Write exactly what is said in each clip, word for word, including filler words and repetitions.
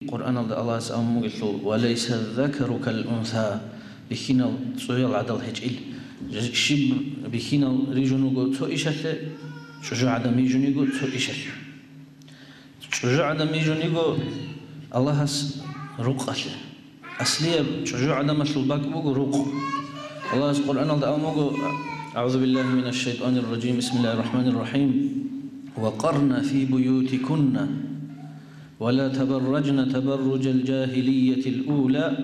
Къуръаналда Аллагьас абун бугелъул: «Ва лайса закару кал унса», бихьинал цӀуял гӀадал гьечӀил. Щиб бихьинал рижун руго цо ишалъе, чӀужугӀадан рижун йиго цо ишалъе. ЧӀужугӀадан рижун йиго Аллагьас рукъалъе. Аслияб чӀужугӀадамалъул бакӀ буго рукъ. Аллагьас Къуръаналда абун буго: «АгӀузу биллагьи минаш шайтӀанир ражим, бисмиллагьир рахӀманир рахӀим. Ва къарна фи буютикунна, ва ла табарражна табарружал жагьилиятил ула,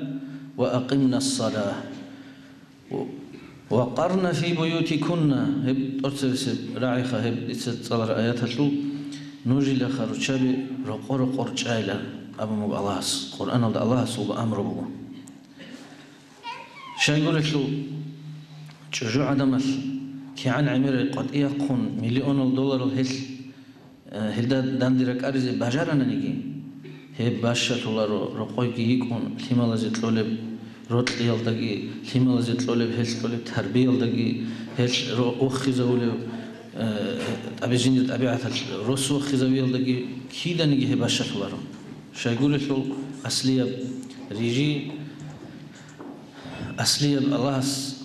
ва акъимнас салагь». «Ва къарна фи буютикунна», гьеб тӀоцебесеб рагӀиха, гьеб дица цӀалараб аяталъул, «Нужилаха руччаби рокъо-рокъор чӀайила», абун буго Аллагьас. Къуръаналда Аллагьасул амру буго. Щайгурелъул, чӀужугӀадамалъ кигӀан гӀемерай къватӀияхъун миллионал долларал гьелъ Э, гьелда данде ракӀаризе бажарананиги, гьеб бащалъуларо рокъойги йикӀун лъималазе кьолеб рокьиялдаги, лъималазе кьолеб гьелъ кьолеб тарбиялдаги, гьелъ ро-, вохизавулев, э, тӀаби-, жиндир тӀабигӀаталъ рос вохизавиялдаги киданиги гьеб бащалъуларо. Щайгурелъул аслияб рижи, аслияб Аллагьас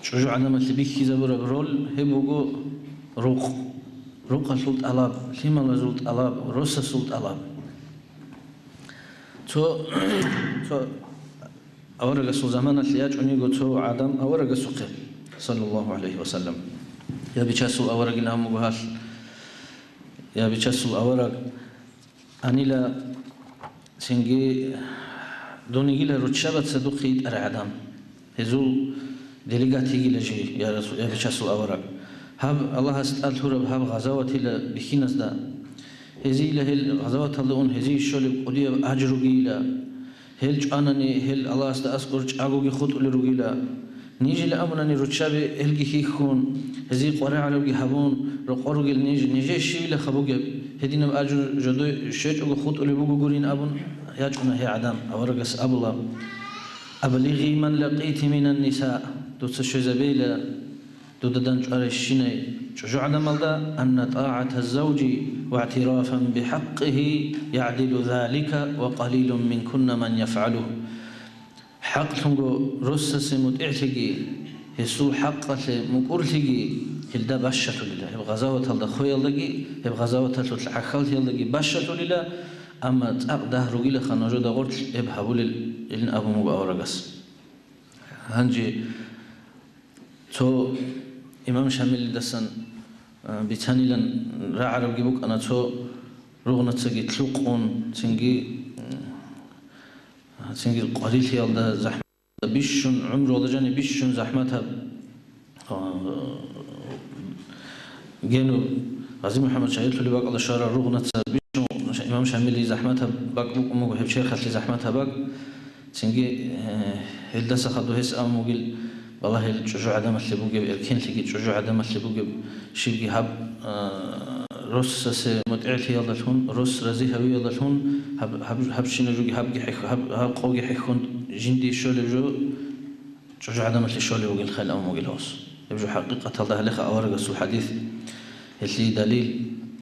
ЧӀужугӀадамалъе бихьизабураб роль гьеб буго рукъ, рукъалъул тӀалаб, лъималазул тӀалаб, росасул тӀалаб. Цо, цо аварагасул заманалъе ячӀун йиго цо гӀадам аварагасухъе, саллаллагьу гӀалайгьи ва саллам. Я Бичасул аварагин абун буго гьалъ. Я Бичасул авараг, Анила, цинги дун йигила руччабаца духъе йитӀарай гӀадам. Гьезул делегат йигила жий, я Расул, я Бичасул авараг. Гьаб Аллагьас тӀад лъураб гьаб гъазаватила бихьиназда. Гьезийила гьел гъазаваталда ун гьезие щолеб кӀудияб ажругийила. Гьел чӀванани, гьел Аллагьасда аскӀор чӀагоги хутӀулел ругила. Нижила абунани руччаби гьелги хьихьун, гьезие къваригӀарабги гьабун, рокъор ругел ниж, нижее щивилаха бугеб, гьединаб ажру жодое щвечӀого хутӀулеб буго гурин абун ячӀуна гьей гӀадам, аварагас абула: «Аблигъи ман лакъити минан ниса», дуца щвезабейила дуда дандчӀварайщинай чӀужугӀадамалда: «Анна тӀагӀата завжи ва игӀтирафан бихӀакъигьи ягӀдилу залика ва къалилун минкунна ман яфгӀалугь». ХӀакълъунго росасе мутӀигӀлъиги, гьесул хӀакъалъе мукӀурлъиги гьелда бащалъулила, гьеб гъазаваталда хвеялдаги, гьеб гъазаваталъул гӀахьаллъиялдаги бащалъулила, амма цӀакъ дагь ругилаха нужеда гъорлъ гьеб гьабулел, илан абун буго аварагас. Гьанже цо имам Шамилидасан, а, бицанилан рагӀарабги букӀана, цо ругънацаги лъукъун, цинги, м, цинги къварилъиялда захӀматалда бищун, гӀумруялда жаниб бищун захӀматаб, а, генуб ГъазимухӀаммад шагьидлъулеб бакӀалда щварал ругънаца бищун имам Шамилие захӀматаб бакӀ букӀун буго, гьеб черхалъе захӀматаб бакӀ. Цинги, э, гьелдаса хадур гьес абун бугил, балагьел чӀужугӀадамалъе бугеб, эркенлъиги чӀужугӀадамалъе бугеб, щибги гьаб, э, росасе мутӀигӀлъиялдалъун, рос рази гьавиялдалъун гьаб, гьаб, гьабщинаб жоги гьабги хӀех-, гьаб, гьаб къоги хӀехьон жинди щолеб жо чӀужугӀадамалъе щолеб бугел хал абун бугила гьес. Гьеб жо хӀакъикъаталда гьалеха аварагасул хӀадис, гьелъие далил.